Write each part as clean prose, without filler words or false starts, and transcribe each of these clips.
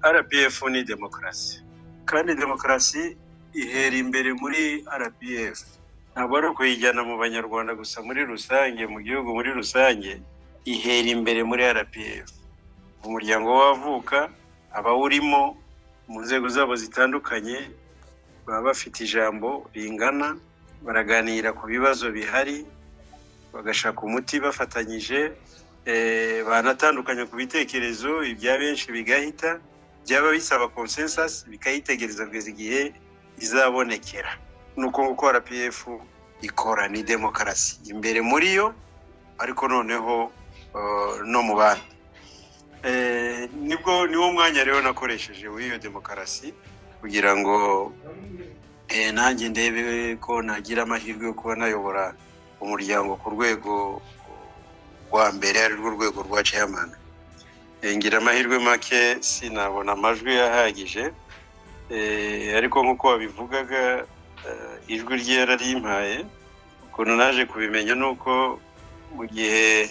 RPF ni demokarasi, kandi demokarasi ihera imbere muri RPF. Ntabwo ari ukuyijyana mu Banyarwanda gusa muri rusange, mu gihugu muri rusange, ihera imbere muri RPF. Umuryango wavuka, abawurimo mu nzego zabo zitandukanye baba bafite ijambo ringana, baraganira ku bibazo bihari, bagashaka umuti bafatanyije, banatandukanya ku bitekerezo, ibya benshi bigahita, byaba bisaba consensus bikayitegereza kugeza igihe izabonekera. Ni uko nguko RPF ikora, ni demokarasi imbere muri yo, ariko noneho no mu bandi. Nibwo niwo mwanya rero nakoresheje w'iyo demokarasi kugira ngo nanjye ndebe ko nagira amahirwe yo kuba nayobora umuryango ku rwego rwa mbere, ari rwo rwego rwa chairman. Ngira amahirwe make, sinabona amajwi ahagije, ariko nk'uko wabivugaga, ijwi rye yararimpaye. Ukuntu naje kubimenya ni uko mu gihe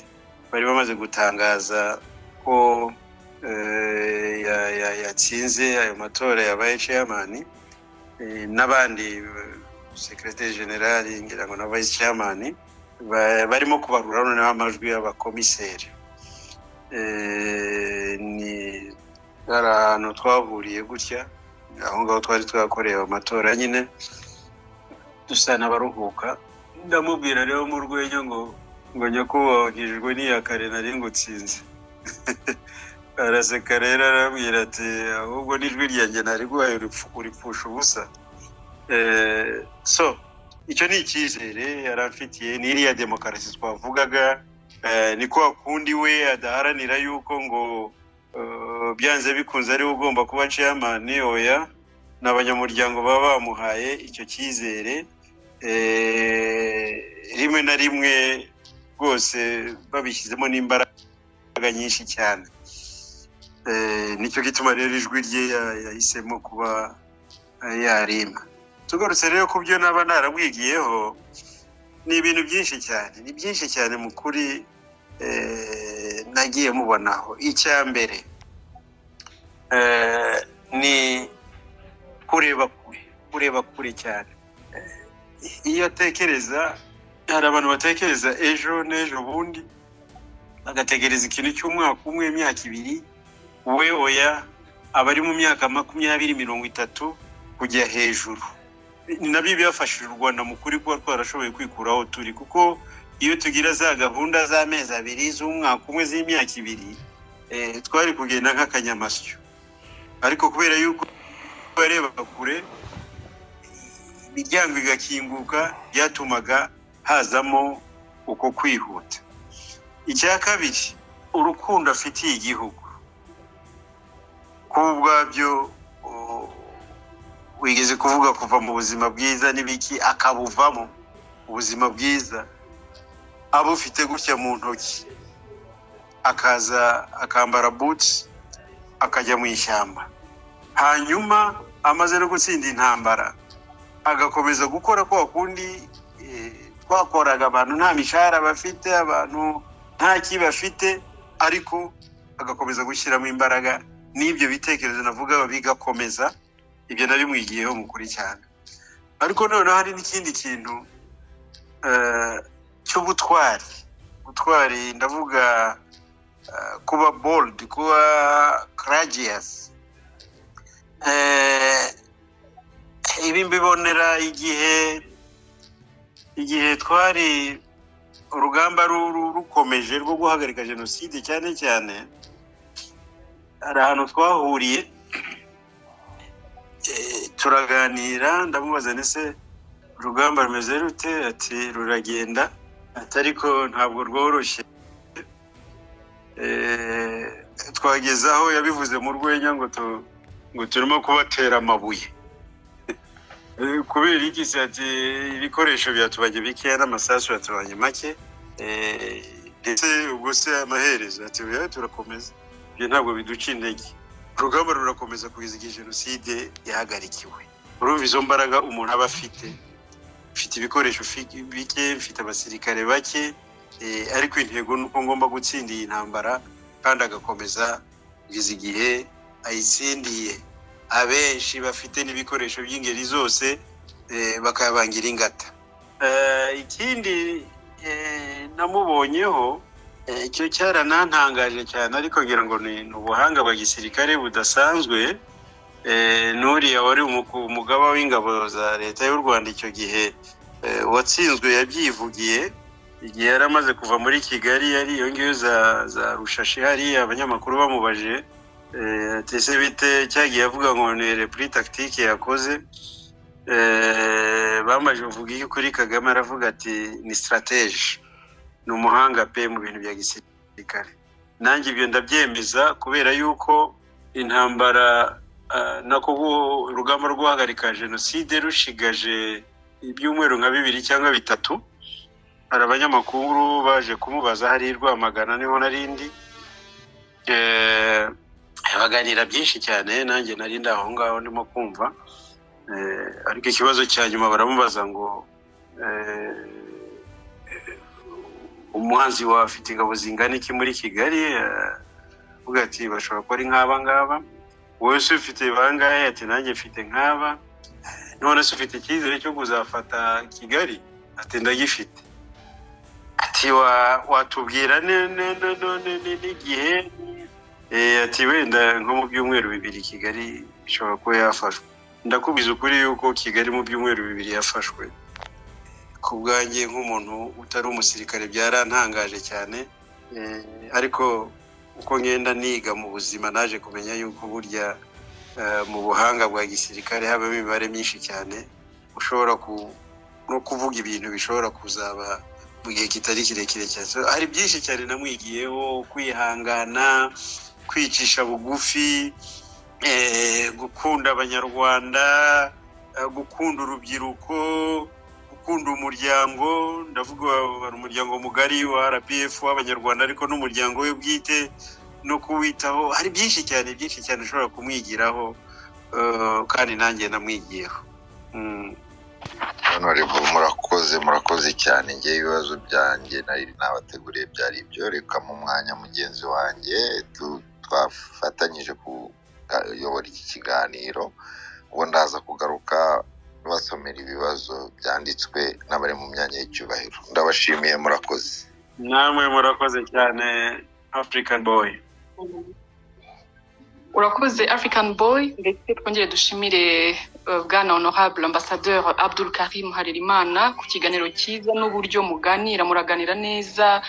bari bamaze gutangaza ko yatsinze ayo matora, yabaye chairman, n'abandi secrétaire général, ngira ngo na vice chairman, barimo kubarura noneho amajwi y'abakomiseri. Ni hari ahantu twahuriye gutya, aho ngaho twari twakoreye amatora nyine, dusa n'abaruhuka. Ndamubwira rero mu rwenya ngo nyakubahwa, nkijwe n'iya kare nari ngutsinze. Araseka rero, arambwira ati: "Ahubwo n'ijwi ryanjye nari guhaye uripfusha ubusa." So icyo ni icyizere yari amfitiye, ni iriya demokarasi twavugaga. Ni kwa kundi we adaharanira yuko ngo byanze bikunze ariwe ugomba kuba chairman. Oya, ni abanyamuryango baba bamuhaye icyo cyizere, rimwe na rimwe rwose babishyizemo n'imbaraga nyinshi cyane. Nicyo gituma rero ijwi rye yahisemo kuba yarimpa. Tugarutse rero ku byo naba naramwigiyeho, ni ibintu byinshi cyane, ni byinshi cyane mu kuri nagiye mubonaho. Icya mbere ni kureba kure, kureba kure cyane. Iyo atekereza, hari abantu batekereza ejo n'ejo bundi, bagategereza ikintu cy'umwaka umwe, imyaka 2. We oya, aba ari mu myaka 20, 30 kujya hejuru. Ni nabyo byafashije u Rwanda mu kuri kuba twarashoboye kwikura aho turi, kuko iyo tugira za gahunda z'amezi 2, z'umwaka umwe, z'imyaka 2, twari kugenda nk'akanyamasyo. Ariko kubera yuko yarebaga kure, imiryango igakinguka, byatumaga hazamo uko kwihuta. Icya kabiri, urukundo afitiye igihugu. Kuba ubwabyo, wigeze kuvuga kuva mu buzima bwiza n'ibiki, akabuvamo, ubuzima bwiza abufite gutya mu ntoki, akaza akambara boots, akajya mu ishyamba, hanyuma amaze no gutsinda intambara agakomeza gukora kwa kundi twakoraga, abantu nta mishahara bafite, abantu nta ki bafite, ariko agakomeza gushyiramo imbaraga n'ibyo bitekerezo navuga bigakomeza. Ibyo nabimwigiyeho mu kuri cyane. Ariko noneho hari n'ikindi kintu cy'ubutwari. Ubutwari ndavuga kuba bold, kuba courageous. Ibi mbibonera igihe twari urugamba rukomeje rwo guhagarika jenoside cyane cyane. Hari ahantu twahuriye, turaganira, ndamubaza: "Ndetse urugamba rumeze rute?" Ati: "Ruragenda," ati: "ariko ntabwo rworoshye." Twageze aho, yabivuze mu rwenya, ngo turimo kubatera amabuye. Kubera iki se? Ati: "Ibikoresho byatubanye bikeya n'amasasu yatubanye make." Ndetse ubwo se amaherezo? Ati: "Oya, turakomeza, ibyo ntabwo biduca intege." Urugamba rurakomeza kugeza igihe jenoside yahagarikiwe. Urumva izo mbaraga umuntu aba afite: mfite ibikoresho bike, mfite abasirikare bake, ariko intego ni uko ngomba gutsinda iyi ntambara, kandi agakomeza kugeza igihe Ayitsindiye abenshi bafite n'ibikoresho by'ingeri zose, bakabangira ingata. Ikindi namubonyeho, icyo cyaranantangaje cyane, ariko ngira ngo ni ubuhanga bwa gisirikare budasanzwe. N'uriya wari umugaba w'ingabo za Leta y'u Rwanda icyo gihe, watsinzwe, yabyivugiye igihe yari amaze kuva muri Kigali, yari iyo ngiyo za Rushashi hariya. Abanyamakuru bamubaje ati: "Ese bite?" Cyagiye avuga ngo ni repli tactique yakoze. Bamaze kuvuga iki kuri Kagame, aravuga ati: "Ni stratège, ni umuhanga pe mu bintu bya gisirikare." Nanjye ibyo ndabyemeza, kubera yuko intambara, nako urugamba rwo guhagarika jenoside rushigaje ibyumweru nka 2 cyangwa 3, hari abanyamakuru baje kumubaza hari i Rwamagana, niho narindi. Baganira byinshi cyane, nanjye nari ndi aho ngaho ndimo kumva. Ariko ikibazo cya nyuma baramubaza ngo: "Umwanzi wawe afite ingabo zingana iki muri Kigali?" Avuga ati: "Bashobora kuba ari nk'aba ngaba." "Wowe se ufite bangahe?" Ati: "Nanjye mfite nk'aba." "None se ufite icyizere cyo kuzafata Kigali?" Ati: "Ndagifite." Ati: "Watubwira n'igihe?" Ati: "Wenda nko mu byumweru 2 Kigali ishobora kuba yafashwe." Ndakubwiza ukuri yuko Kigali mu byumweru 2 yafashwe. Ku bwanjye nk'umuntu utari umusirikare byarantangaje cyane. Ariko uko ngenda niga mu buzima, naje kumenya yuko burya mu buhanga bwa gisirikare habamo imibare myinshi cyane, ushobora no kuvuga ibintu bishobora kuzaba mu gihe kitari kirekire cyane. So, hari byinshi cyane namwigiyeho: kwihangana, kwicisha bugufi, gukunda Abanyarwanda, gukunda urubyiruko, gukunda umuryango. Ndavuga hari umuryango mugari wa RPF w'Abanyarwanda, ariko n'umuryango we bwite no kuwitaho. Hari byinshi cyane, byinshi cyane ushobora kumwigiraho, kandi nanjye namwigiyeho. Honorable, murakoze, murakoze cyane. Ngewe ibibazo byanjye nari nabateguriye byari ibyo. Reka mu mwanya mugenzi wanjye twafatanyije kuyobora iki kiganiro, ubwo ndaza kugaruka basomera ibibazo byanditswe n'abari mu myanya y'icyubahiro. Ndabashimiye, murakoze. Namwe murakoze cyane, African Boy. Urakoze, African Boy. Ndetse twongere dushimire bwana honorable ambassadeur Abdul Karim Harerimana ku kiganiro cyiza n'uburyo muganira, muraganira neza.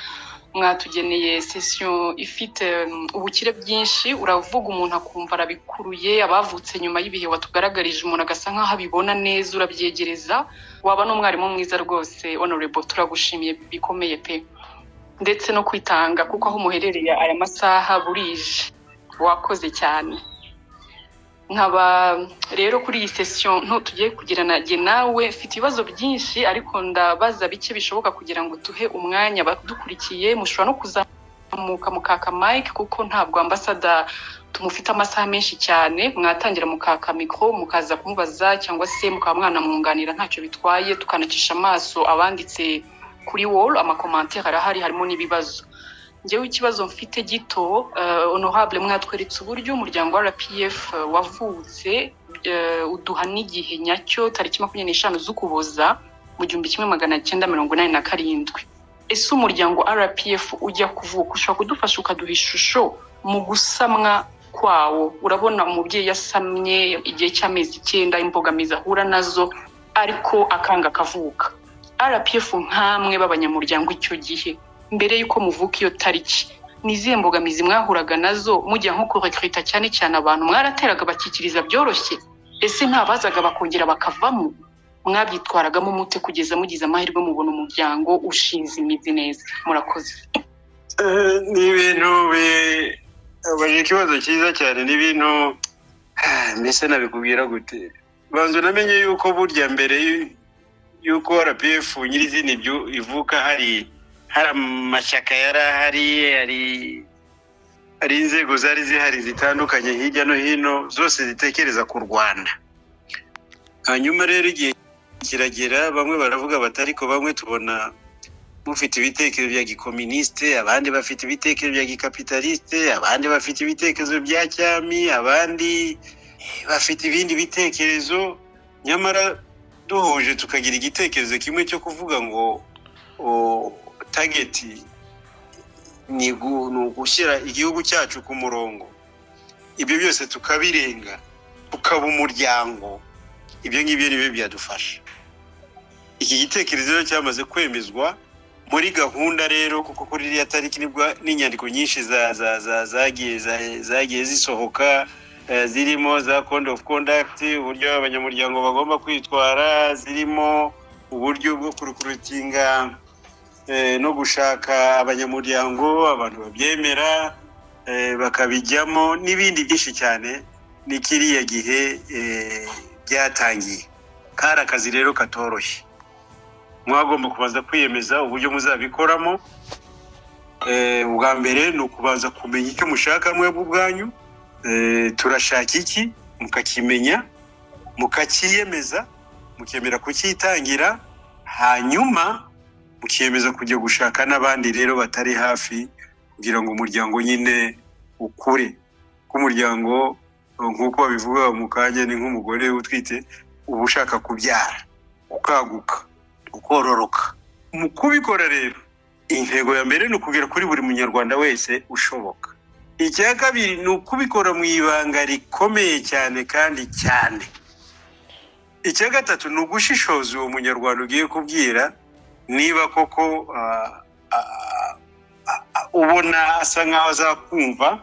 Mwatugeneye session ifite ubukire bwinshi. Uravuga umuntu akumva arabikuruye. Abavutse nyuma y'ibihe watugaragarije, umuntu agasa nk'aho abibona neza, urabyegereza. Waba n'umwarimu mwiza rwose, honorable, turagushimiye bikomeye pe. Ndetse no kwitanga, kuko aho muherereye aya masaha burije. Wakoze cyane. Nkaba rero kuri iyi session nto tugiye kugirana jye nawe, mfite ibibazo byinshi, ariko ndabaza bike bishoboka kugira ngo tuhe umwanya abadukurikiye. Mushobora no kuzamuka mukaka mic, kuko ntabwo ambasada tumufite amasaha menshi cyane. Mwatangira mukaka micro, mukaza kumubaza, cyangwa se mukaba mwanamwunganira, ntacyo bitwaye. Tukanacisha amaso abanditse kuri wall, ama commentaires arahari, harimo n'ibibazo. Njyewe ikibazo mfite gito, honorable, mwatweretse uburyo umuryango wa RPF wavutse, uduha n'igihe nyacyo, tariki 25 z'Ukuboza mu 1987. Ese umuryango RPF ujya kuvuka, ushobora kudufasha ukaduha ishusho mu gusamwa kwawo? Urabona umubyeyi yasamye igihe cy'amezi 9, imbogamizi ahura nazo, ariko akanga akavuka. RPF nk'amwe b'abanyamuryango icyo gihe, mbere y'uko muvuka iyo tariki, ni izihe mbogamizi mwahuraga nazo mujya nko kurekrita cyane cyane abantu? Mwarateraga bakikiriza byoroshye? Ese ntabazaga bakongera bakavamo? Mwabyitwaragamo mute kugeza mugize amahirwe mubona umuryango ushinze imizi neza? Murakoze. Ni ibintu ubajije ikibazo cyiza cyane. Ni ibintu, mbese nabikubwira gute? Banza unamenye yuko burya mbere yuko RPF nyirizina ibyo ivuka, hari amashyaka yari ahari, hari inzego zari zihari zitandukanye hirya no hino, zose zitekereza ku Rwanda. Hanyuma rero igihe kiragera, bamwe baravuga bati: "Ariko bamwe tubona Mufite ibitekerezo bya gikominisite, abandi bafite ibitekerezo bya gikapitaliste, abandi bafite ibitekerezo bya cyami, abandi bafite ibindi bitekerezo, nyamara duhuje tukagira igitekerezo kimwe cyo kuvuga ngo target ni ugushyira igihugu cyacu ku murongo, ibyo byose tukabirenga, tukaba umuryango. Ibyo ngibyo nibyo byadufasha. Iki gitekerezo rero cyamaze kwemezwa muri gahunda rero, kuko kuri iriya tariki nibwo n'inyandiko nyinshi zagiye zisohoka, zirimo za code of conduct, uburyo abanyamuryango bagomba kwitwara, zirimo uburyo bwo kurecruitinga no gushaka abanyamuryango, abantu babyemera bakabijyamo, n'ibindi byinshi cyane. Ni kiriya gihe byatangiye. Kari akazi rero katoroshye. Mwagomba kubanza kwiyemeza uburyo muzabikoramo. Ubwa mbere ni ukubanza kumenya icyo mushaka mwebwe ubwanyu. Turashaka iki? Mukakimenya, mukakiyemeza, mukemera kucyitangira, hanyuma mukiyemeza kujya gushaka n'abandi rero batari hafi, kugira ngo umuryango nyine ukure. Ko umuryango, nk'uko babivuga mu kanya, ni nk'umugore utwite, uba ushaka kubyara, ukaguka, ukororoka. Mu kubikora rero, intego ya mbere ni ukugera kuri buri Munyarwanda wese ushoboka. Icya kabiri ni ukubikora mu ibanga rikomeye cyane kandi cyane. Icya gatatu ni ugushishoza uwo Munyarwanda ugiye kubwira, niba koko ubona asa nkaho azakumva.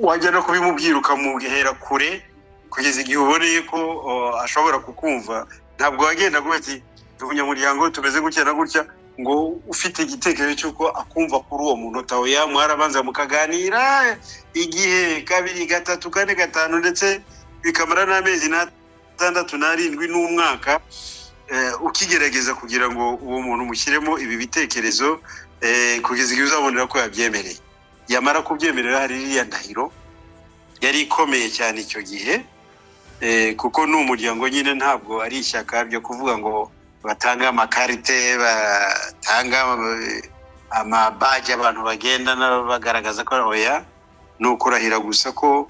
Wajya no kubimubwira ukamuhera kure kugeza igihe uboneye ko ashobora kukumva. Ntabwo wagenda avuga ati: "Ndi umunyamuryango, tumeze gutya na gutya," ngo ufite igitekerezo cy'uko akumva kuri uwo munota. Oya, mwarabanza mukaganira igihe kabiri, gatatu, kane, gatanu, ndetse bikamara n'amezi n'atandatu n'arindwi n'umwaka, ukigerageza kugira ngo uwo muntu mushyiremo ibi bitekerezo, kugeza igihe uzabonera ko yabyemereye. Yamara kubyemerera, hari iriya ndahiro yari ikomeye cyane icyo gihe, kuko ni umuryango nyine, ntabwo ari ishyaka byo kuvuga ngo batange amakarite, batanga amabaji abantu bagenda bagaragaza ko. Oya, ni ukurahira gusa ko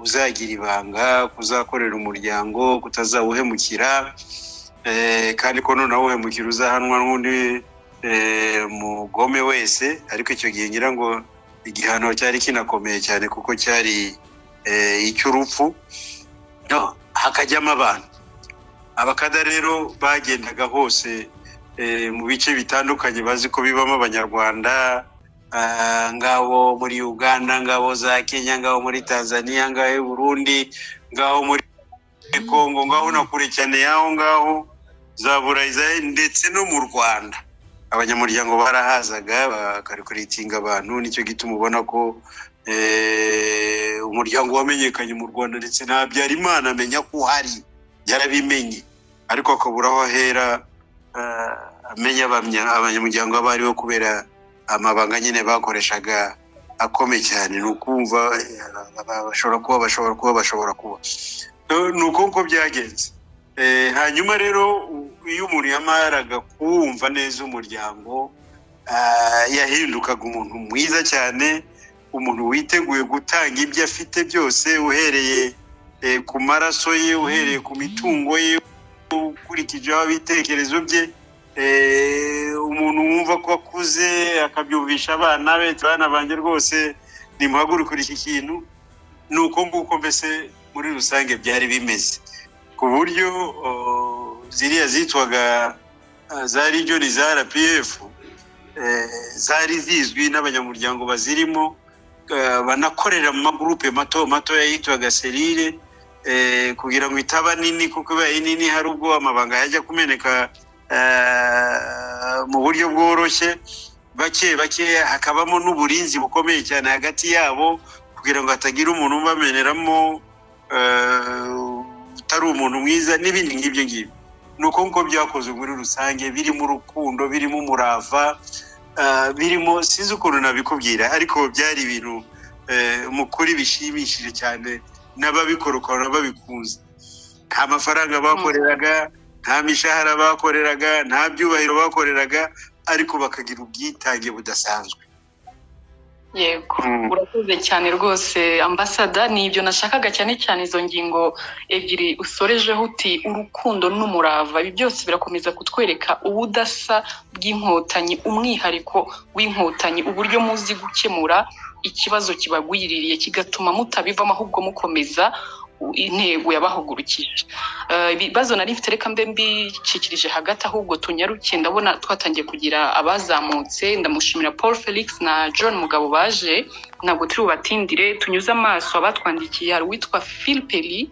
uzagira ibanga, kuzakorera umuryango, kutazawuhemukira, kandi ko nunawuhemukira uzahanwa n'undi mugome wese. Ariko icyo gihe ngira ngo igihano cyari kinakomeye cyane, kuko cyari icy'urupfu. No, hakajyamo abantu. Abakada rero bagendaga hose mu bice bitandukanye bazi ko bibamo Abanyarwanda, ngabo muri Uganda, ngabo za Kenya, ngabo muri Tanzania, ngaho i Burundi, ngaho muri Kongo, ngaho na kure cyane y'aho ngaho za Burayi, ndetse no mu Rwanda. Abanyamuryango barahazaga bakarecruitinga abantu. Nicyo gituma ubona ko umuryango wamenyekanye mu Rwanda, ndetse na Habyarimana amenya ko uhari, yarabimenye, ariko akabura aho ahera amenya abanyamuryango abo aribo, kubera amabanga nyine bakoreshaga akomeye cyane. Ni ukumva bashobora kuba, bashobora kuba, bashobora kuba. Ni uko nguko byagenze. Hanyuma rero, iyo umuntu yamaraga kuwumva neza umuryango, yahindukaga umuntu mwiza cyane, umuntu witeguye gutanga ibyo afite byose, uhereye ku maraso ye, uhereye ku mitungo ye, ukurikijeho ibitekerezo bye. Umuntu wumva ko akuze akabyumvisha abana be: "Bana banjye, rwose nimuhagurukire iki kintu." Ni uko nguko mbese muri rusange byari bimeze, ku buryo ziriya zitwaga za region za RPF zari zizwi n'abanyamuryango bazirimo, banakorera mu magurupe mato mato yitwaga cellule, kugira ngo itaba nini, kuko ibaye nini hari ubwo amabanga yajya kumeneka mu buryo bworoshye. Bake bake, hakabamo n'uburinzi bukomeye cyane hagati yabo, kugira ngo hatagira umuntu ubameneramo utari umuntu mwiza, n'ibindi nk'ibyo ngibyo. Ni uko nguko byakozwe muri rusange, birimo urukundo, birimo umurava, birimo, sinzi ukuntu nabikubwira, ariko byari ibintu mu kuri bishimishije cyane, n'ababikora ukabona babikunze. Nta mafaranga bakoreraga, nta Nta mishahara bakoreraga, nta byubahiro bakoreraga, ariko bakagira ubwitange budasanzwe. Yego, urakoze cyane rwose, ambasada. Ni ibyo nashakaga cyane cyane, izo ngingo ebyiri usorejeho uti urukundo n'umurava. Ibi byose birakomeza kutwereka ubudasa bw'Inkotanyi, umwihariko w'Inkotanyi, uburyo muzi gukemura ikibazo kibagwiririye kigatuma mutabivamo, ahubwo mukomeza intego yabahugurukije. Ibibazo nari mfite reka mbe mbicikirije hagati, ahubwo tunyaruke. Ndabona twatangiye kugira abazamutse. Ndamushimira Paul Felix na John Mugabo baje. Ntabwo turi bubatindire, tunyuze amaso abatwandikiye. Hari uwitwa Phil Pelly,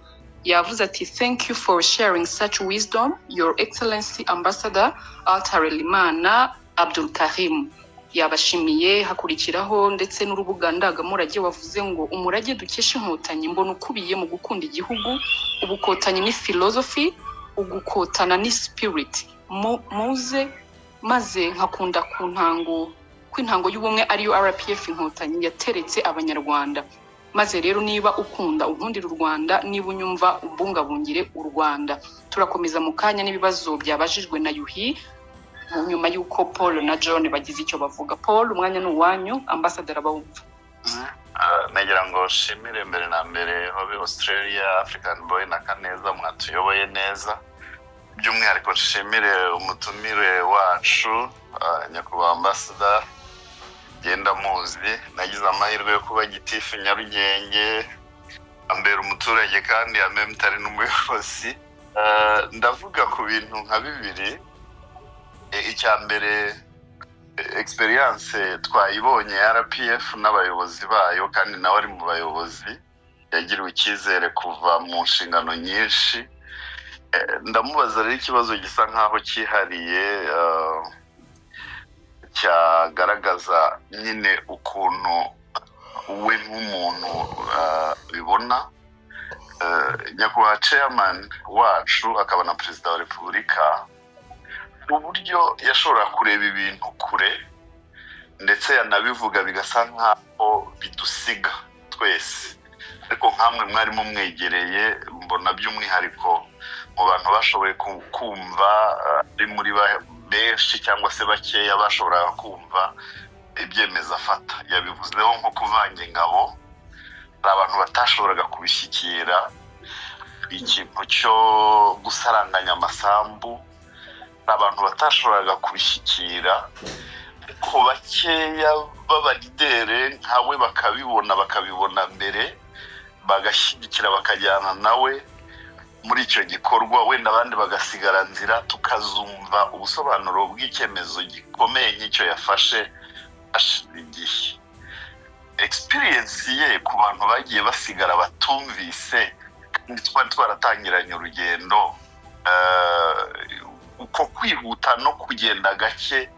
yavuze ati: "Thank you for sharing such wisdom, Your Excellency Ambassador Harelimana Abdul Karim." Yabashimiye. Hakurikiraho ndetse n'urubuga ndangamurage wavuze ngo: "Umurage dukesha Inkotanyi mbona ukubiye mu gukunda igihugu. Ubukotanyi ni philosophy, ugukotana ni spirit. Muze maze nkakunda ku ntango ko intango y'ubumwe ariyo RPF Inkotanyi yateretse Abanyarwanda. Maze rero niba ukunda unkundira u Rwanda, niba unyumva umbungabungire u Rwanda." Turakomeza mu kanya n'ibibazo byabajijwe na Yuhi nyuma y'uko Paul na John bagize icyo bavuga. Paul, umwanya ni uwanyu, ambasaderi abawumva. Nagira ngo nshimire mbere na mbere Hobe Australia, African Boy na Kaneza mwatuyoboye neza. By'umwihariko nshimire umutumire wacu, nyakubahwa ambasada. Genda muzi, nagize amahirwe yo kuba gitifu Nyarugenge, ambera umuturage kandi amemutari n'umuyobozi. Ndavuga ku bintu nka bibiri. Icya mbere, experience twayibonye ya RPF n'abayobozi bayo, kandi nawe ari mu bayobozi, yagiriwe icyizere kuva mu nshingano nyinshi. Ndamubaza rero ikibazo gisa nkaho cyihariye, cyagaragaza nyine ukuntu we nk'umuntu bibona. Nyakubahwa chairman wacu akaba na Perezida wa Repubulika, uburyo yashobora kureba ibintu kure, ndetse yanabivuga bigasa nkaho bidusiga twese, ariko nkamwe mwari mumwegereye, mbona by'umwihariko mu bantu bashoboye kumva, ari muri benshi cyangwa se bakeya bashoboraga kumva ibyemezo afata. Yabivuzeho nko kuvanga ingabo, hari abantu batashoboraga kubishyikira. Ikintu cyo gusaranganya amasambu, hari abantu batashoboraga kubishyikira, ariko bakeya b'abalideri nkawe bakabibona mbere, bagashyigikira, bakajyana nawe muri icyo gikorwa, wenda abandi bagasigara nzira. Tukazumva ubusobanuro bw'icyemezo gikomeye nk'icyo yafashe hashize igihe. Experience ye ku bantu bagiye basigara batumvise kandi twari twaratangiranye urugendo, uko kwihuta no kugenda gake,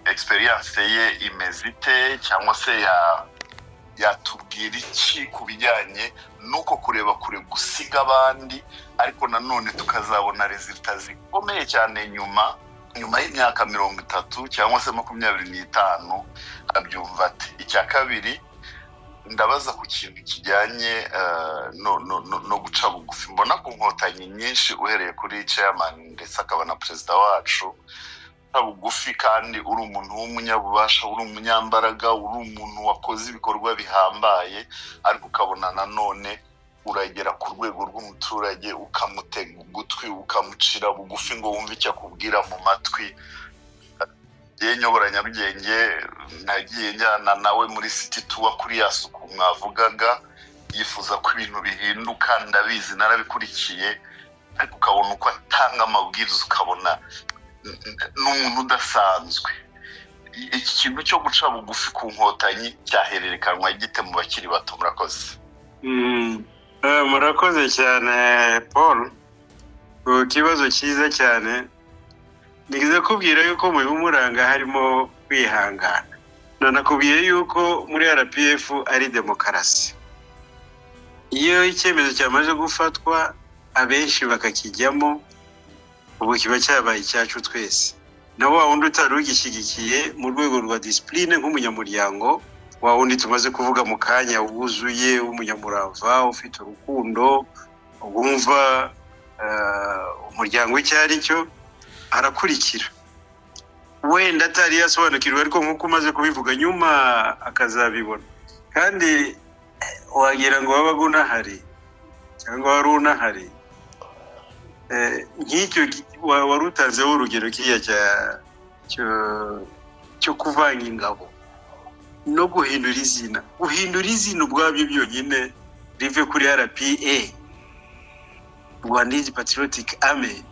experience ye imeze ite, cyangwa se yatubwira iki ku bijyanye n'uko kureba kure, gusiga abandi, ariko nanone tukazabona résultats zikomeye cyane nyuma y'imyaka 30 cyangwa se 25? Abyumva ati? Icya kabiri, ndabaza ku kintu kijyanye no guca bugufi. Mbona ku Nkotanyi nyinshi, uhereye kuri chairman ndetse akaba na Perezida wacu, guca bugufi kandi uri umuntu w'umunyabubasha, uri umunyambaraga, uri umuntu wakoze ibikorwa bihambaye, ariko ukabona nanone uragera ku rwego rw'umuturage, ukamutega ugutwi, ukamucira bugufi ngo wumve icyo akubwira mu matwi. Ye nyobora Nyarugenge, nagiye njyana nawe muri city tour kuri ya suku mwavugaga, yifuza ko ibintu bihinduka, ndabizi narabikurikiye, ariko ukabona uko atanga amabwiriza, ukabona ni umuntu udasanzwe. Iki kintu cyo guca bugufi ku Nkotanyi cyahererekanwa gite mu bakiri bato? Murakoze. Murakoze cyane, Paul, ku kibazo cyiza cyane. Nigeze kubwira yuko mu bimuranga harimo kwihangana. Nanakubwiye yuko muri RPF ari demokarasi. Iyo icyemezo cyamaze gufatwa, abenshi bakakijyamo, ubu kiba cyabaye icyacu twese. Na wa wundi utari ugishyigikiye, mu rwego rwa discipline nk'umunyamuryango, wa wundi tumaze kuvuga mu kanya wuzuye, w'umunyamurava, ufite urukundo, wumva umuryango icyo ari cyo, arakurikira wenda atari yasobanukirwa, ariko nk'uko umaze kubivuga nyuma akazabibona. Kandi wagira ngo wabaga unahari cyangwa wari unahari. Nk'icyo wari utanzeho urugero kiriya cyo kuvanga ingabo no guhindura izina, guhindura izina ubwabyo byonyine rive kuri RPA, Rwandese Patriotic Army,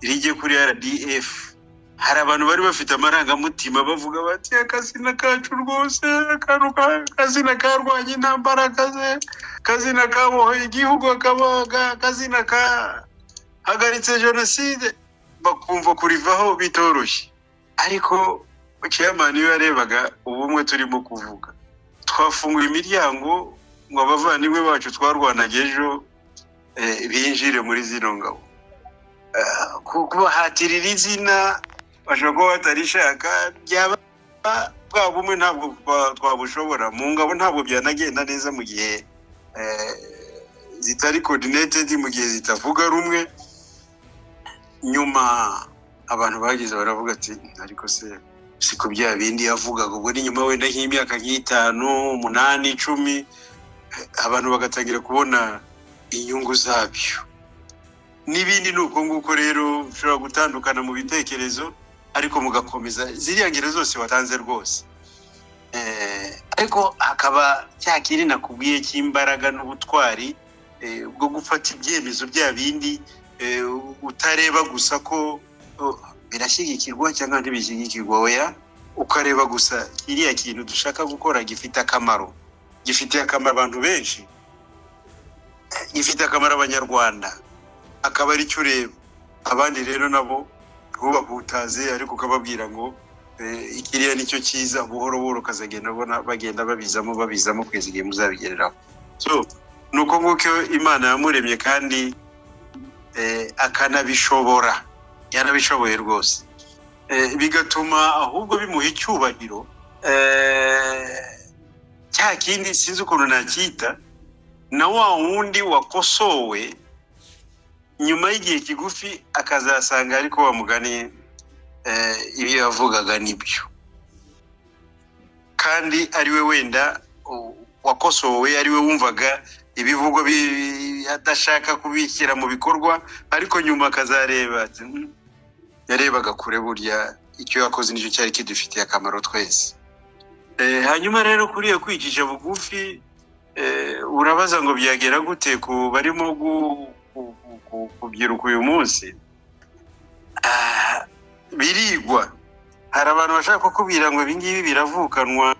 rijye kuri RDF, hari abantu bari bafite amarangamutima bavuga bati: "Akazina kacu rwose, akantu akazina karwanya intambara, akazina kabohoye igihugu, akazina kahagaritse jenoside." Bakumva kurivaho bitoroshye. Ariko chairman iyo yarebaga ubumwe turimo kuvuga, twafunguye imiryango ngo abavandimwe bacu twarwanaga ejo binjire muri zino ngabo. Kubahatirira izina bashobora kuba batarishaka, byaba bwa bumwe ntabwo twabushobora mu ngabo, ntabwo byanagenda neza mu gihe zitari coordinated, mu gihe zitavuga rumwe. Nyuma abantu bagize baravuga ati: "Ariko se siko bya bindi yavugaga?" Ubwo ni nyuma wenda nk'imyaka nk'itanu, 8, 10, abantu bagatangira kubona inyungu zabyo n'ibindi. Ni uko nguko rero ushobora gutandukana mu bitekerezo, ariko mugakomeza ziriya ngero zose watanze rwose. Ariko hakaba cya kindi nakubwiye cy'imbaraga n'ubutwari bwo gufata ibyemezo bya bindi utareba gusa ko birashyigikirwa cyangwa ntibishyigikirwa. Oya, ukareba gusa kiriya kintu dushaka gukora gifite akamaro, gifitiye akamaro abantu benshi, gifite akamaro Abanyarwanda, akaba aricyo ureba. Abandi rero nabo ntubahutaze, ariko ukababwira ngo ikiriya nicyo cyiza. Buhoro buhoro ukazagenda ubona bagenda babizamo, babizamo, kugeza igihe muzabigereraho. So ni uko nguko Imana yamuremye, kandi akanabishobora, yarabishoboye rwose. Bigatuma ahubwo bimuha icyubahiro cya kindi sinzi ukuntu nacyita, na wa wundi wakosowe nyuma y'igihe kigufi akazasanga ariko wa mugani ibyo yavugaga nibyo, kandi ari we wenda wakosowe, ari we wumvaga ibivugwa adashaka kubishyira mu bikorwa, ariko nyuma akazareba ati: Yarebaga kure, burya icyo yakoze nicyo cyari kidufitiye akamaro twese." Hanyuma rero kuriya kwicisha bugufi, urabaza ngo byagera gute ku barimo kubyiruka uyu munsi? Birigwa. Hari abantu bashaka kukubwira ngo ibi ngibi biravukanwa.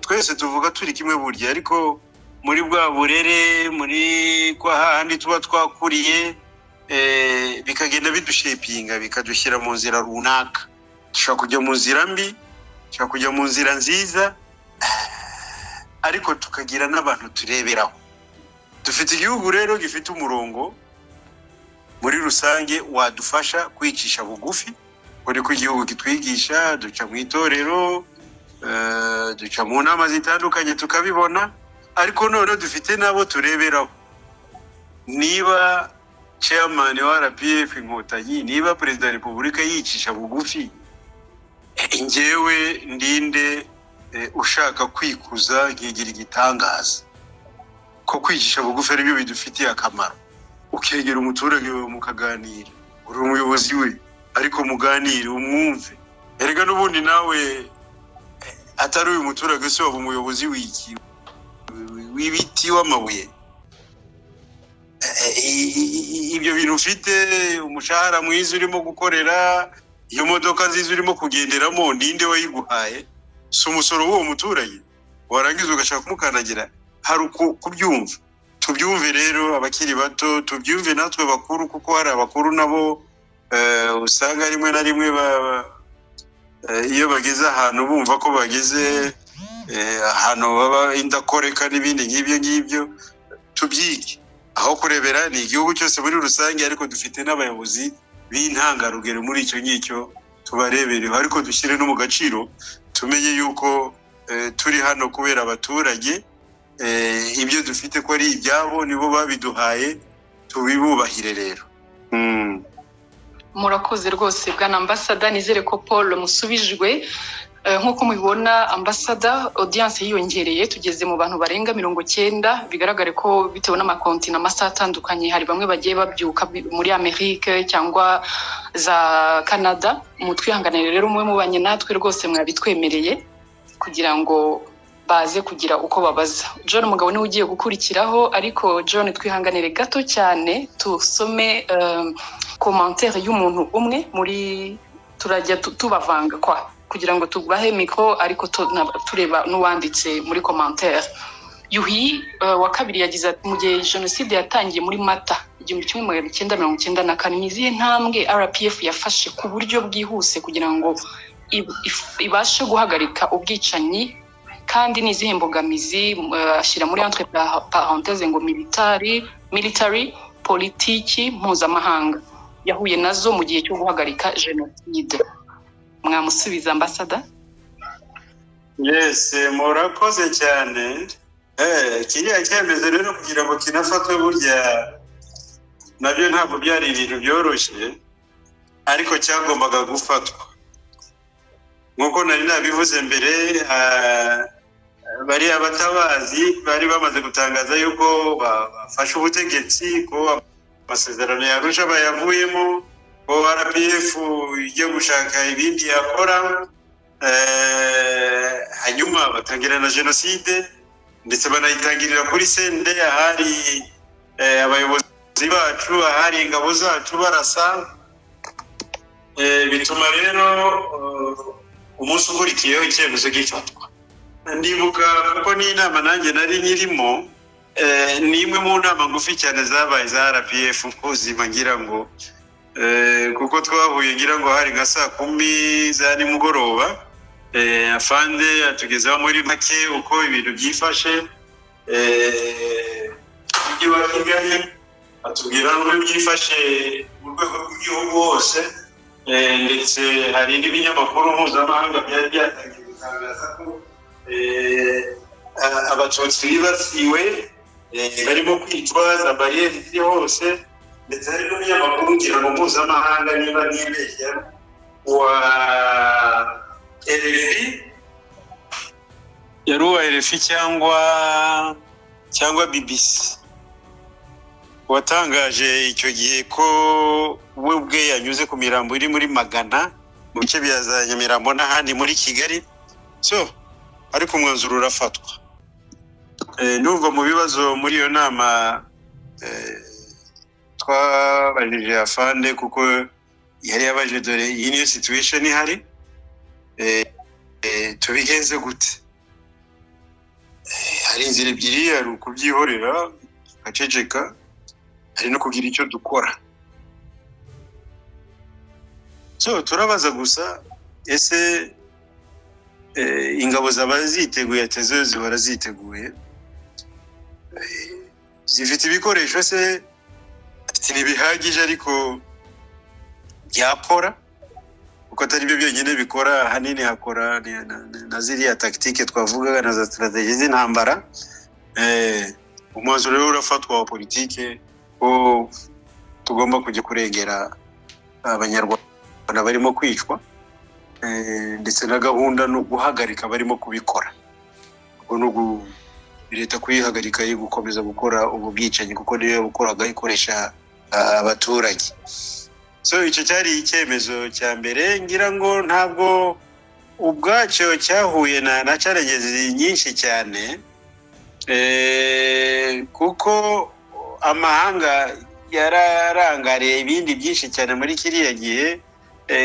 Twese tuvuga turi kimwe burya, ariko muri bwa burere, muri kwa hahandi tuba twakuriye, bikagenda bidushapinga, bikadushyira mu nzira runaka. Dushobora kujya mu nzira mbi, dushobora kujya mu nzira nziza, ariko tukagira n'abantu tureberaho. Dufite igihugu rero gifite umurongo muri rusange wadufasha kwicisha bugufi, dore ko igihugu kitwigisha, duca mu itorero, duca mu nama zitandukanye tukabibona, ariko noneho dufite n'abo tureberaho. Niba chairman wa RPF Inkotanyi, niba Perezida wa Repubulika yicisha bugufi, njyewe ndinde ushaka kwikuza nkigira igitangaza? Ko kwicisha bugufi aribyo bidufitiye akamaro. Ukegera umuturage wawe mukaganira, uri umuyobozi we, ariko muganire, umwumve. Erega n'ubundi nawe atari uyu muturage se waba umuyobozi w'iki? W'ibiti, w'amabuye? Ibyo bintu ufite, umushahara mwiza urimo gukorera, iyo modoka nziza urimo kugenderamo, ninde wayiguhaye? Si umusoro w'uwo muturage? Warangiza ugashaka kumukandagira. Hari kubyumva. Tubyumve rero abakiri bato, tubyumve natwe bakuru, kuko hari abakuru nabo usanga rimwe na rimwe iyo bageze ahantu bumva ko bageze ahantu baba indakoreka n'ibindi nk'ibyo ngibyo. Tubyige. Aho kurebera ni igihugu cyose muri rusange, ariko dufite n'abayobozi b'intangarugero muri icyo ngicyo tubarebereho, ariko dushyire no mu gaciro, tumenye yuko turi hano kubera abaturage. Ibyo dufite ko ari ibyabo, nibo babiduhaye, tubibubahire rero. Murakoze rwose, bwana ambasada. Nizere ko Paul musubijwe. Nk'uko mubibona, ambasada, audience yiyongereye, tugeze mu bantu barenga 90. Bigaragare ko bitewe n'amakontina, amasaha atandukanye, hari bamwe bagiye babyuka muri Amerike cyangwa za Canada. Mutwihanganire rero, umwe mubanye natwe rwose mwabitwemereye kugira ngo baze kugira uko babaza. John Mugabo niwe ugiye gukurikiraho, ariko John, twihanganire gato cyane tusome commentaire y'umuntu umwe muri turajya tubavanga kwa kugira ngo tubahe micro, ariko tureba n'uwanditse muri commentaire. Yuhi wa kabiri yagize ati: "Mu gihe jenoside yatangiye muri Mata 1994, ni izihe ntambwe RPF yafashe ku buryo bwihuse kugira ngo ibashe guhagarika ubwicanyi, kandi ni izihe mbogamizi?" Ashyira muri entre parenthèse ngo military, politiki mpuzamahanga yahuye nazo mu gihe cyo guhagarika jenoside. Mwamusubiza, ambasada? Yes, murakoze cyane. Kiriya cyemezo rero kugira ngo kinafatwe, burya nabyo ntabwo byari ibintu byoroshye, ariko cyagombaga gufatwa. Nk'uko nari nabivuze mbere, bariya batabazi bari bamaze gutangaza yuko bafashe ubutegetsi, ko amasezerano ya Arusha bayavuyemo, ko RPF ijya gushaka ibindi yakora. Hanyuma batangira na jenoside, ndetse banayitangirira kuri CND, ahari abayobozi bacu, ahari ingabo zacu, barasa. Bituma rero umunsi ukurikiyeho icyemezo gifatwa. Ndibuka kuko n'inama nanjye nari nyirimo. Ni imwe mu nama ngufi cyane zabaye za RPF mu buzima, ngira ngo kuko twahuye, ngira ngo hari nka saa 10 za nimugoroba. Afande atugezaho muri make uko ibintu byifashe mujyi wa Kigali, atubwira n'uburyo byifashe mu rwego rw'igihugu hose. Ndetse hari n'ibinyamakuru mpuzamahanga byari byatangiye gutangaza ko Abatutsi bibasiwe, barimo kwicwa, za bariyeri ziri hose. Ndetse hari n'umunyamakuru, ngira ngo mpuzamahanga niba ntibeshya, wa RFI, yari uwa RFI cyangwa BBC, watangaje icyo gihe ko we ubwe yanyuze ku mirambo iri muri magana mu bice bya za Nyamirambo n'ahandi muri Kigali. So ariko umwanzuro urafatwa. Ndumva mu bibazo muri iyo nama twabajije afande, kuko yari yabajije: "Dore iyi niyo situation ihari, tubigenze gute?" Hari inzira ebyiri: hari ukubyihorera tugaceceka, hari no kugira icyo dukora. So turabaza gusa: "Ese ingabo zaba ziteguye?" Ati: "Zo zihora ziteguye." "Zifite ibikoresho se?" Ati: "Ntibihagije, ariko byakora, kuko atari byo byonyine bikora, ahanini hakora na ziriya tactique twavugaga na za stratégie z'intambara." Umwanzuro rero urafatwa wa politike ko tugomba kujya kurengera Abanyarwanda barimo kwicwa, ndetse na gahunda no guhagarika barimo kubikora. Ubwo ni leta kuyihagarika yo gukomeza gukora ubu bwicanyi, kuko niyo yabukoraga ikoresha abaturage. So icyo cyari icyemezo cya mbere. Ngira ngo ntabwo ubwacyo cyahuye na challenges nyinshi cyane, kuko amahanga yararangariye ibindi byinshi cyane muri kiriya gihe,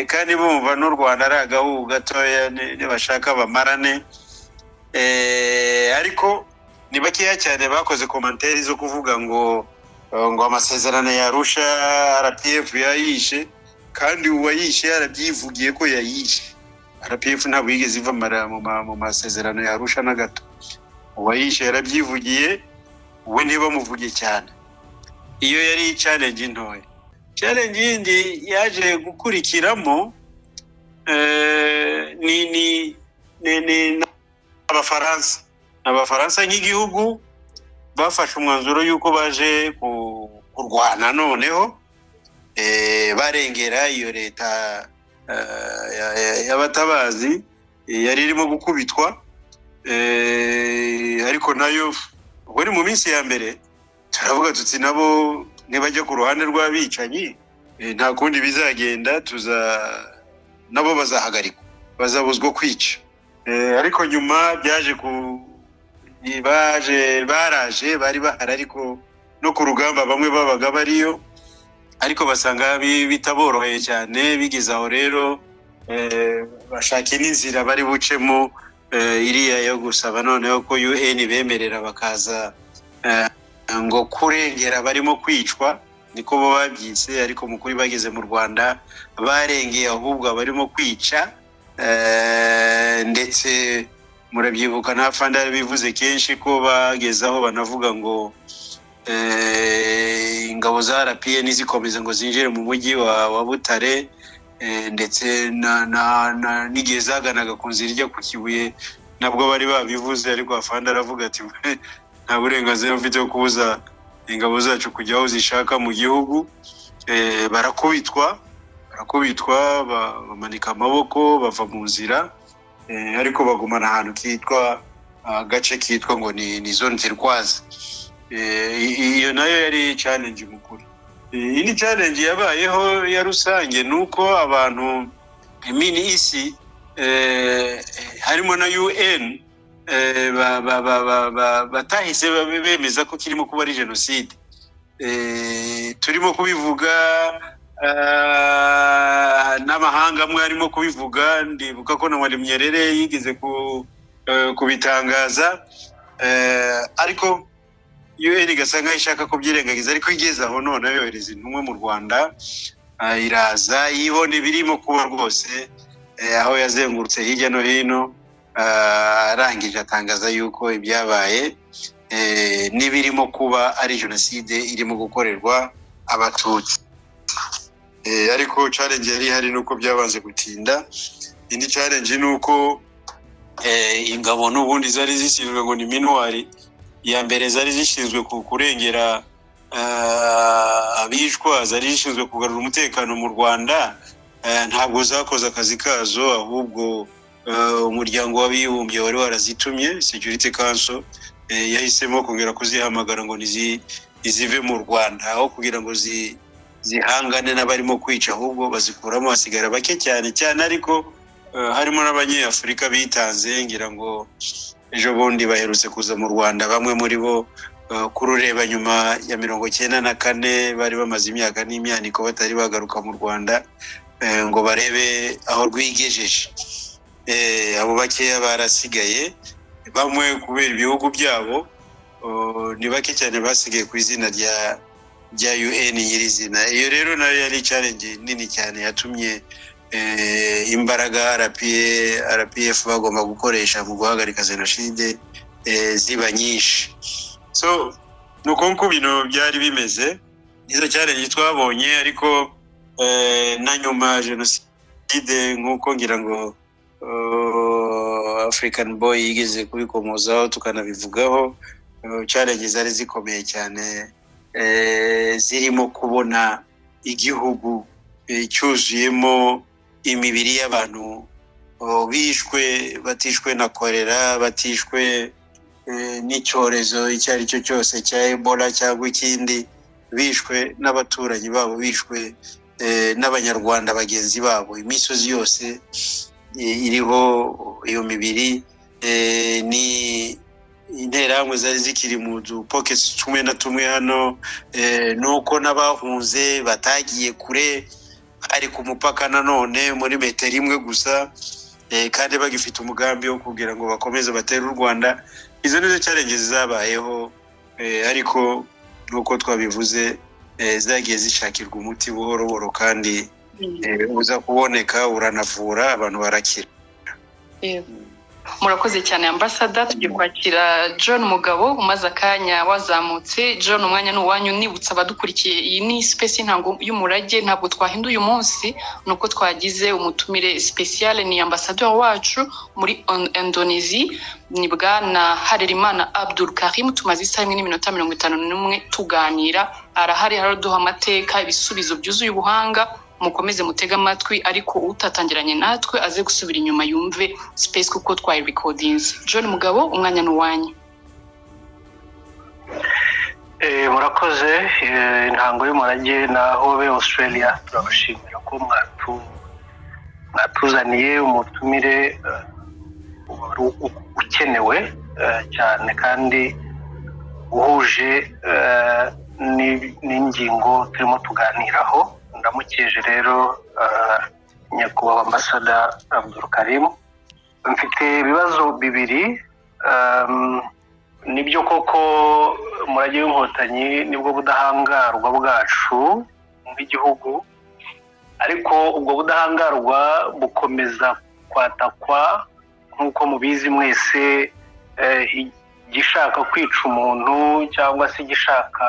kandi bumva n'u Rwanda ari agahugu gatoya, nibashaka bamarane. Ariko ni bakeya cyane bakoze commentaires zo kuvuga ngo amasezerano ya Arusha RPF yayishe, kandi uwayishe yarabyivugiye ko yayishe. RPF ntabwo yigeze iva mu masezerano ya Arusha na gato. Uwayishe yarabyivugiye, we ntibamuvuge cyane. Iyo yari challenge ntoya. Challenge yindi yaje gukurikiramo ni Abafaransa. Abafaransa nk'igihugu bafashe umwanzuro y'uko baje kurwana noneho barengera iyo leta y'abatabazi yari irimo gukubitwa, ariko nayo ubwo ni mu minsi ya mbere turavuga tuti nabo nibajya ku ruhande rw'abicanyi, nta kundi bizagenda, tuza nabo bazahagarikwa, bazabuzwa kwica. Ariko nyuma byaje ku baje baraje, bari bahari, ariko no ku rugamba bamwe babaga bariyo, ariko basanga bitaboroheye cyane. Bigeze aho rero bashaka n'inzira bari bucemo, iriya yo gusaba noneho ko UN bemerera bakaza ngo kurengera barimo kwicwa, niko bo babyise. Ariko mu kuri bageze mu Rwanda barengeye ahubwo abarimo kwica. Ndetse murabyibuka na Afande yarabivuze kenshi ko bageze aho banavuga ngo ingabo za RPA ntizikomeze ngo zinjire mu mujyi wa Butare, ndetse n'igihe zaganaga ku nzira ijya ku Kibuye nabwo bari babivuze. Ariko Afande aravuga ati: "Nta burenganzira mfite bwo kubuza ingabo zacu kujya aho zishaka mu gihugu." Barakubitwa, barakubitwa, bamanika amaboko, bava mu nzira, ariko bagumana ahantu kitwa agace kitwa ngo ni zone turquoise. Iyo nayo yari challenge mukuru. Indi challenge yabayeho ya rusange ni uko abantu mini isi, harimo na UN, batahise bemeza ko kirimo kuba ari jenoside. Turimo kubivuga, n'amahanga amwe arimo kubivuga. Ndibuka ko na Mwalimu Nyerere yigeze kubitangaza, ariko UN igasa nkaho ishaka kubyirengagiza. Ariko igeze aho noneho yohereza intumwa mu Rwanda, iraza yibona ibirimo kuba rwose, aho yazengurutse hirya no hino, arangije atangaza yuko ibyabaye n'ibirimo kuba ari jenoside irimo gukorerwa Abatutsi. Ariko challenge yari ihari nuko byabanje gutinda. Indi challenge ni uko ingabo n'ubundi zari zishinzwe ngo ni MINUAR ya mbere, zari zishinzwe kurengera abicwa, zari zishinzwe kugarura umutekano mu Rwanda, ntabwo zakoze akazi kazo. Ahubwo Umuryango w'Abibumbye wari warazitumye, Security Council, yahisemo kongera kuzihamagara ngo nizive mu Rwanda aho kugira ngo zihangane n'abarimo kwica, ahubwo bazikuramo, hasigara bake cyane cyane, ariko harimo n'Abanyafurika bitanze. Ngira ngo ejo bundi baherutse kuza mu Rwanda, bamwe muri bo, kurureba nyuma ya 94. Bari bamaze imyaka n'imyaniko batari bagaruka mu Rwanda, ngo barebe aho rwigejeje. Abo bakeya barasigaye, bamwe kubera ibihugu byabo, ni bake cyane basigaye ku izina rya UN nyirizina. Iyo rero nayo yari challenge nini cyane yatumye imbaraga RPA, RPF bagomba gukoresha mu guhagarika jenoside ziba nyinshi. So ni uko nguko ibintu byari bimeze, izo challenge twabonye. Ariko na nyuma ya jenoside, nk'uko ngira ngo African Boy yigeze kubikomozaho tukanabivugaho, challenge zari zikomeye cyane, zirimo kubona igihugu cyuzuyemo imibiri y'abantu, bishwe, batishwe na korera, batishwe n'icyorezo icyo ari cyo cyose cya Ebola cyangwa ikindi, bishwe n'abaturanyi babo, bishwe n'Abanyarwanda bagenzi babo. Imisozi yose iriho iyo mibiri. Ni Interahamwe zari zikiri mu dupoketi tumwe na tumwe hano, nuko n'abahunze batagiye kure, ari ku mupaka nanone muri metero imwe gusa, kandi bagifite umugambi wo kugira ngo bakomeze batere u Rwanda. Izo nizo challenges zabayeho, ariko nk'uko twabivuze, zagiye zishakirwa umuti buhoro buhoro, kandi uza kuboneka, uranavura, abantu barakira. Yego. Murakoze cyane, ambasada. Tugiye kwakira John Mugabo umaze akanya wazamutse. John, umwanya ni uwanyu. Nibutsa abadukurikiye, iyi ni space y'Intango y'Umurage. Ntabwo twahinduye umunsi, ni uko twagize umutumire spécial, ni ambasaderi wacu muri Indonesia, ni bwana Harerimana Abdul Karim. Tumaze isaha imwe n'iminota 51 tuganira. Arahari, haraduha amateka, ibisubizo byuzuye ubuhanga. Mukomeze mutege amatwi, ariko utatangiranye natwe aze gusubira inyuma yumve space kuko twayirecordinze. John Mugabo, umwanya ni uwanyu. Murakoze. Intango y'Umurage na Hobe Australia, turabashimira ko mwatuzaniye umutumire wari ukenewe cyane kandi uhuje n'ingingo turimo tuganiraho. Ndamukeje rero nyakubahwa ambasada Abdul Karim. Mfite ibibazo bibiri. Nibyo koko umurage w'Inkotanyi nibwo budahangarwa bwacu nk'igihugu, ariko ubwo budahangarwa bukomeza kwatakwa nk'uko mubizi mwese. Igishaka kwica umuntu cyangwa se igishaka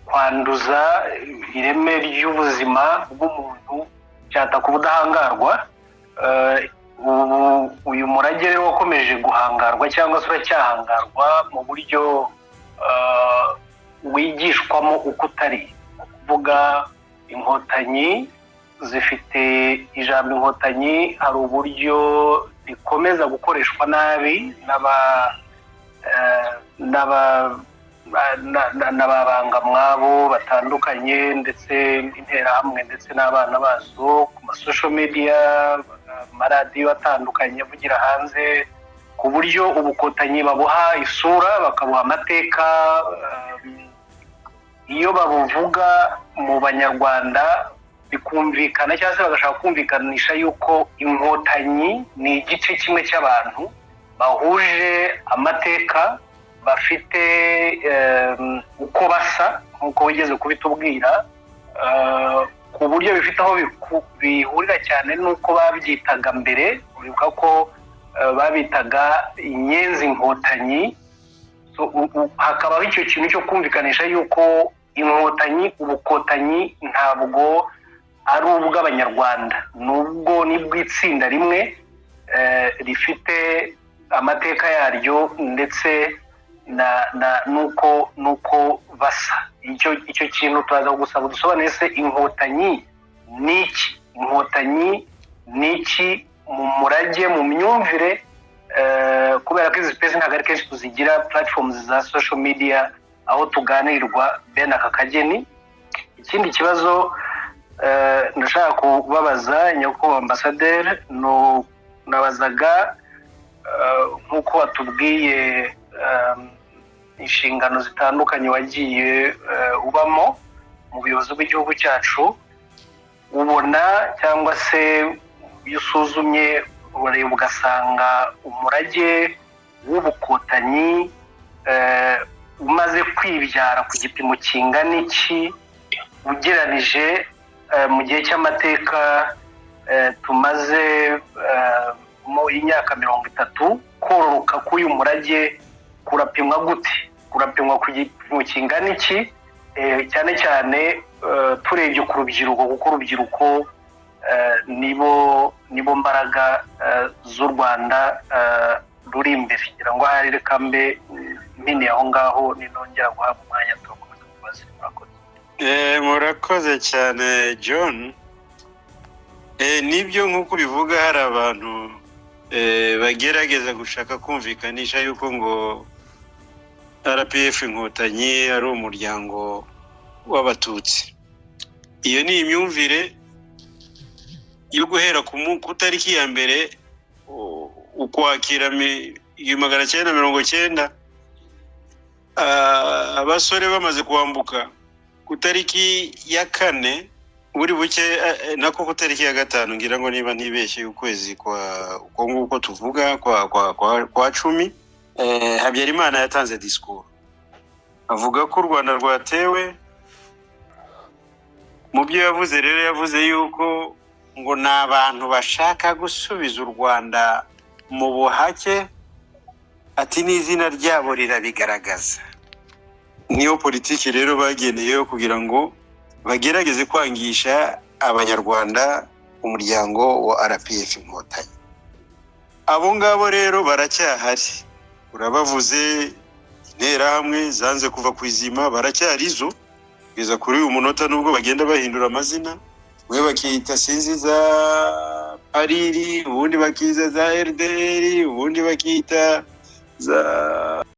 kwanduza ireme ry'ubuzima bw'umuntu cyataka ubudahangarwa. Ubu uyu murage rero wakomeje guhangarwa cyangwa se uracyahangarwa mu buryo wigishwamo uko utari. Ni ukuvuga, Inkotanyi zifite ijambo Inkotanyi, hari uburyo rikomeza gukoreshwa nabi n'aba n'aba n'ababangamwabo batandukanye, ndetse n'Interahamwe, ndetse n'abana bazo ku ma social media, amaradiyo atandukanye avugira hanze, ku buryo ubukotanyi babuha isura, bakabuha amateka. Iyo babuvuga mu Banyarwanda bikumvikana, cyangwa se bagashaka kumvikanisha yuko Inkotanyi ni igice kimwe cy'abantu bahuje amateka, bafite uko basa nk'uko wigeze kubitubwira, ku buryo bifite aho bihurira cyane n'uko babyitaga mbere. Uribuka ko babitaga Inyenzi Inkotanyi. So, hakabaho icyo kintu cyo kumvikanisha yuko Inkotanyi, ubukotanyi ntabwo ari ubw'Abanyarwanda, nubwo ni bw'itsinda rimwe rifite amateka yaryo ndetse na na nuko basa. Icyo kintu turaza gusaba dusobanure se Inkotanyi ni iki? Inkotanyi ni iki mu murage, mu myumvire? Kubera ko izi space ntabwo ari kenshi tuzigira, platforms za social media aho tuganirirwa bene aka kageni. Ikindi kibazo ndashaka kubabaza nyakubahwa ambasaderi, nabazaga nk'uko watubwiye inshingano zitandukanye wagiye ubamo mu buyobozi bw'igihugu cyacu, ubona cyangwa se iyo usuzumye urareba ugasanga umurage w'ubukotanyi umaze kwibyara ku gipimo kingana iki ugereranije mu gihe cy'amateka tumaze mu imyaka 30? Kororoka k'uyu murage kurapimwa gute? Kurapimwa ku gipimo kingana iki? Cyane cyane turebye ku rubyiruko, kuko urubyiruko nibo mbaraga z'u Rwanda ruri imbere. Ngira ngo ahari reka mbe mpiniye aho ngaho, ninongera guhabwa umwanya turakomeza tubaze. Murakoze. Murakoze cyane, John. Nibyo nk'uko ubivuga, hari abantu bagerageza gushaka kumvikanisha yuko ngo RPF Inkotanyi ari umuryango w'Abatutsi. Iyo ni imyumvire yo guhera ku tariki ya 1 Ukwakira 1990, abasore bamaze kwambuka ku tariki ya 4 buri buke, nako ku tariki ya 5, ngira ngo niba ntibeshye, ukwezi kwa uko nguko tuvuga kwa 10, Habyarimana yatanze disikuru avuga ko u Rwanda rwatewe. Mu byo yavuze rero, yavuze yuko Ngo ni abantu bashaka gusubiza u Rwanda mu buhake, ati n'izina ryabo rirabigaragaza. Niyo politiki rero bageneyeho kugira ngo bagerageze kwangisha Abanyarwanda umuryango wa RPF Inkotanyi. Abo ngabo rero baracyahari, urabavuze, Interahamwe zanze kuva ku izima, baracyari zo kugeza kuri uyu munota, nubwo bagenda bahindura amazina, we bakita sinzi za pariri, ubundi bakiza za RDR, ubundi bakita za